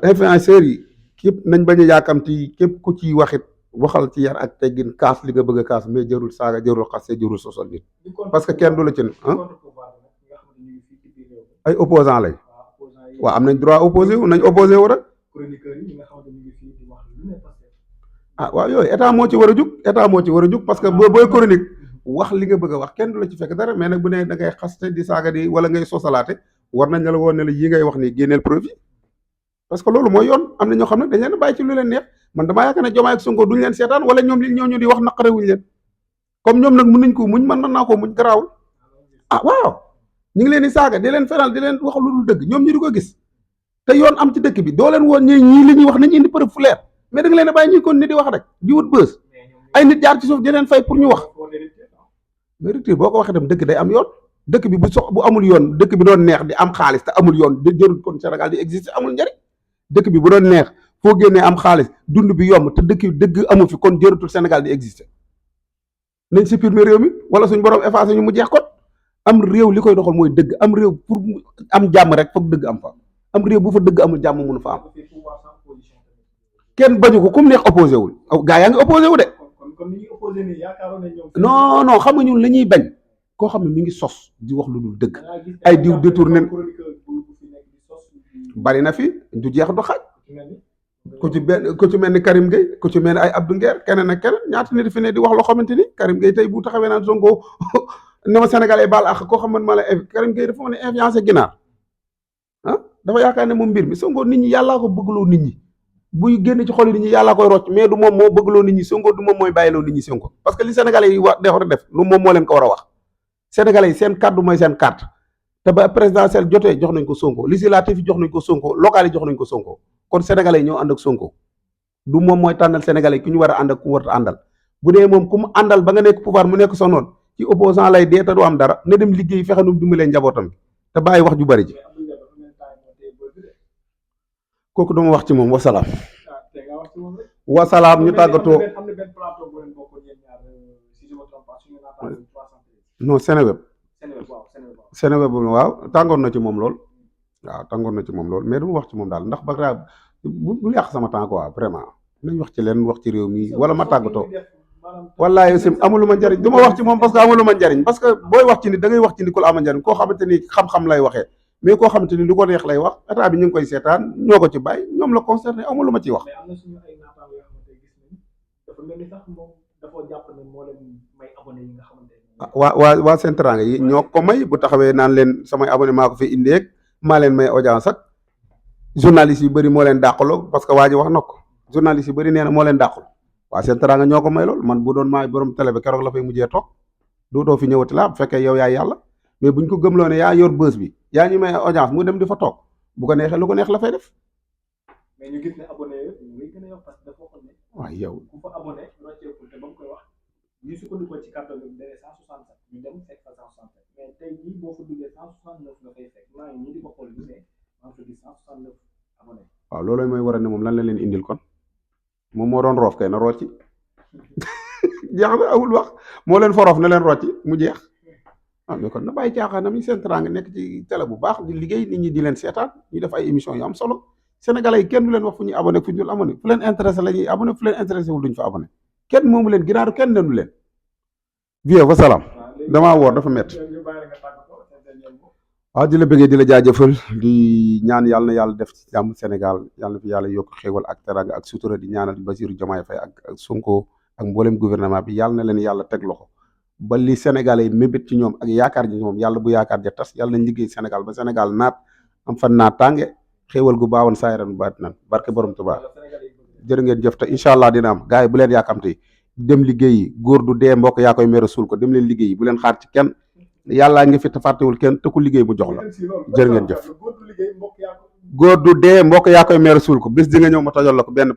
influenceurs yi képp nañ bañ a yaakamti képp ku ciy waxit waxal ci yar ak teggin kaas li nga bëgg a kaas mais jërul saaga jërul xaste jërul sosal nit parce que kenn du la ci ay opposant lañ waaw am nañ droit opposé wu nañ opposé wu rek waaw yooyu état moo ci war a jug parce que booy chronique wax li nga bëgg a wax kenn du la ci fekk dara mais nag bu ne da ngay xaste di saaga di wala ngay sosalaate war nañ la woon ne la yi ngay wax nii génneel profit parce que loolu mooy yoon am na ñoo xam ne dañ leen bàyyi ci lu leen neex man damaa yaakaar ne Diomaye ak Sonko duñ leen seetaan wala ñoom li ñoo di wax naqarewuñ leen comme ñoom nag mën nañ ko muñ man mën naa ko muñ garaawul waaw ñu ngi leen di saaga di leen fenal di leen wax lu dul dëgg ñoom ñu di ko gis te yoon am ci dëkk bi doo leen woon ñii li ñuy wax nañ indi preuve fu leer mais da nga leen a bàyyi ñuy kon ni di wax rek di wut bës ay nit jaar ci suuf di leen fay pour ñu wax mais rupture boo ko waxee tam dëkk day am yoon dëkk bi bu amul yoon dëkk bi doon neex di am xaalis te amul yoon jërul kon Sénégal di exister amul njariñ dëkk bi bu doon neex foo génnee am xaalis dund bi yomb te dëgg amul fi kon jërutul Sénégal di exister nañ supprimer réew mi wala suñ borom effacé ñu mu jeex kon am réew li koy doxal mooy dëgg am réew pour am jàmm rek foog dëgg am fa am réew bu fa dëgg amul jàmm mënu fa am kenn bañu ko comme neex opposé wul gaa yaa ngi opposé wu de non xam nga ñun li ñuy bañ koo xam ne mi ngi sos di wax lu dul dëgg ay diw détourné bari na fi du jeex du xaaj ku ci mel ni Karim Gueye ku ci mel ni ay Abdou Nguer keneen ak keneen ñaata nit fi ne di wax loo xamante ni Karim Gueye tey bu taxawee naan Sonko ne ma Sénégalais baal ak koo xam man maa lay Karim Gueye dafa mën a influencé ginaar dafa yaakaar ne moom mbir mi Sonko nit ñi yàllaa ko bëggloo nit ñi buy génn ci xol yi nit ñi yàllaa koy rocc mais du moom moo bëggloo nit ñi Sonko du moom mooy bàyyiloo nit ñi Sonko parce que li Sénégalais yi war def lu moom moo leen ko war a wax Sénégalais yi seen kàddu mooy seen carte te ba présidentielle jotee jox nañ ko Sonko législatif yi jox nañ ko Sonko local yi jox nañ ko Sonko kon Sénégalais yi ñoo ànd ak Sonko du moom mooy tànnal Sénégalais yi ku ñu war a ànd ak ku war a àndal bu dee moom ku mu àndal ba nga nekk pouvoir mu nekk sa noon ci opposant lay dee te du am dara ne dem liggéey fexe nu dimbalee njabootam te bàyyi wax ju bari ji kooku dama wax ci moom wasalaam ñu tàggatoo non Seneweb waaw tàngoon na ci moom lool mais dama wax ci moom daal ndax ba bu yàq sama temps quoi vraiment nañ wax ci leen wax ci réew mi wala ma tàggatoo wallaay sim amuluma njariñ du ma wax ci moom parce que amuluma njariñ parce que booy wax ci ni da ngay wax ci ni ku la ama njariñ koo xamante ni xam-xam lay waxee mais koo xamante ni lu ko neex lay wax état bi ñu ngi koy seetaan ñoo ko ci bàyyi ñoom la concerné amuluma ciy wax waa Sen Teranga yi ñoo ko may bu taxawee naan leen samay abonné maa ko fi indeeg maa leen may audience ak journaliste yu bëri moo leen dàqaloo parce que waa ji wax na ko journaliste yu bëri nee na moo leen dàqal waa Sen Teranga ñoo ko may lool man bu doon maay borom télé bi keroog la fay mujjee toog dootoo fi ñëwati la bu fekkee yow yaay yàlla mais buñ ko gëmloo ne yaa yor bës bi yaa ñu may audience mu dem di fa toog bu ko neexee lu ko neex la fay def. mais ñu gis ne abonné yooyu muy gën a yokk parce que dafa waxoon ne. waaw yow ku fa abonné rocceekul te ba mu koy wax ñu sukkandikoo ci kàttan bi dene 167 ñu dem fekk fa 167 mais tey jii boo fa duggee 169 nga fay fekk maa ngi ñii di ko xool bi mais maa ngi fa gis 169 abonné. waaw loolu mooy waral ne moom lan la leen indil kon moom moo doon roof kay na rocci jeex na awul wax moo leen fa roof na leen rocci mu jeex. mais kon na bàyyi caaxaanam yi Sen Teranga nekk ci télé bu baax di liggéey nit ñi di leen seetaan ñu def ay émission yu am solo sénégalais yi kenn du leen wax fu ñuy abonné fu ñu dul abonné fu leen intéressé la ñuy abonné fu leen intéressé wul duñ fa abonné kenn moomu leen ginaaru kenn nenu leen vieux wa salaam damaa woor dafa métti waaw di la bëggee di la jaajëfal di ñaan yàlla na yàlla def ci jàmm Sénégal yàlla na fi yàlla yokk xéewal ak teranga ak sutura di ñaanal Bassirou Diomaye Faye ak Sonko ak mboolem gouvernement bi yàlla na leen yàlla teg loxo ba li Sénégalais yi mébét ci ñoom ak yaakaar ji moom yàlla bu yaakaar ja tas yàlla nañ liggéey Sénégal ba Sénégal naat am fan naat tànge xéewal gu baawoon saayiran baat nan barke borom Tuubaa jërë ngeen jëf te incha allah dina am gars yi bu leen yaakamte dem liggéeyi góor du dee mbokk yaa koy mere suul ko dem leen liggéeyi bu leen xaar ci kenn yàllaa ngi fi te fàttewul kenn te ku liggéey bu jox la jërë ngeen jëf góor du dee mbokk yaa koy mere suul ko bés di nga ñëw ma tojal la ko benn